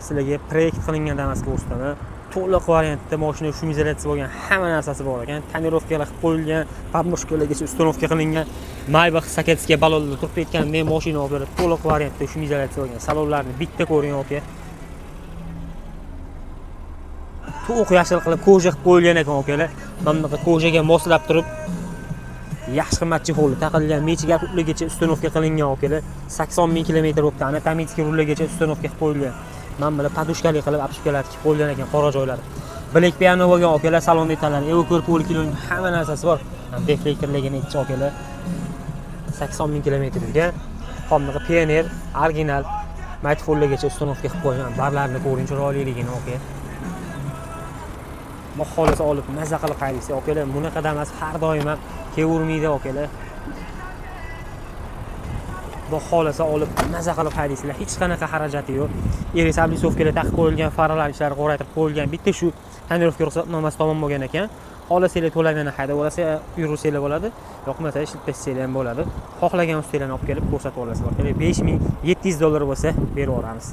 Sizlarga proyekt qilingan Damas ko'rsataman. To'liq variantda mashina, шумоизоляция bo'lgan, hamma narsasi bor ekan. Тонировка lar qilib qo'yilgan, подножка largacha установка qilingan. Maybach сакетский balonda turibdi, aytganimdek mashina olib beradi. To'liq variantda шумоизоляция bo'lgan. Salonlarni bitta ko'ring, aka. To'q yashil qilib кожа qilib qo'yilgan ekan, akalar. Mana bunaqa кожа ga moslab turib yaxshi qimmat чехол taqilgan, mechiga ulargacha установка qilingan, akalar. 80 ming kilometr bo'libdi, анатомический rullargacha установка qilib qo'yilgan. Mana bular подушка li qilib обшивка lar tikib qo'yilgan ekan qora joylari. Black piano bo'lgan, akalar, salon detallari, Evoker поликилон hamma narsasi bor. Дефлектор larga nechi, akalar. 80 ming kilometr yurgan. Bunaqa Pioneer original магнитофон largacha установка qilib qo'ygan. Barlarini ko'ring chiroyliligini, aka. Xohlasa olib maza qilib haydaysiz, akalar. Bunaqa Damas har doim ham kelavermaydi, akalar. Xudo xohlasa olib maza qilib haydaysizlar, hech qanaqa xarajati yo'q. Iris облицовка lar taqib qo'yilgan, faralar ishlari qoraytirib qo'yilgan. Bitta shu тонировка ruxsatnomasi tamom bo'lgan ekan. Xohlasanglar to'lab yana haydab olsa yursanglar bo'ladi, yoqmasa ishlatib tashlanglar ham bo'ladi. Xohlagan ustalarni olib kelib ko'rsatib olasizlar. 5700 dollar bo'lsa berib yuboramiz.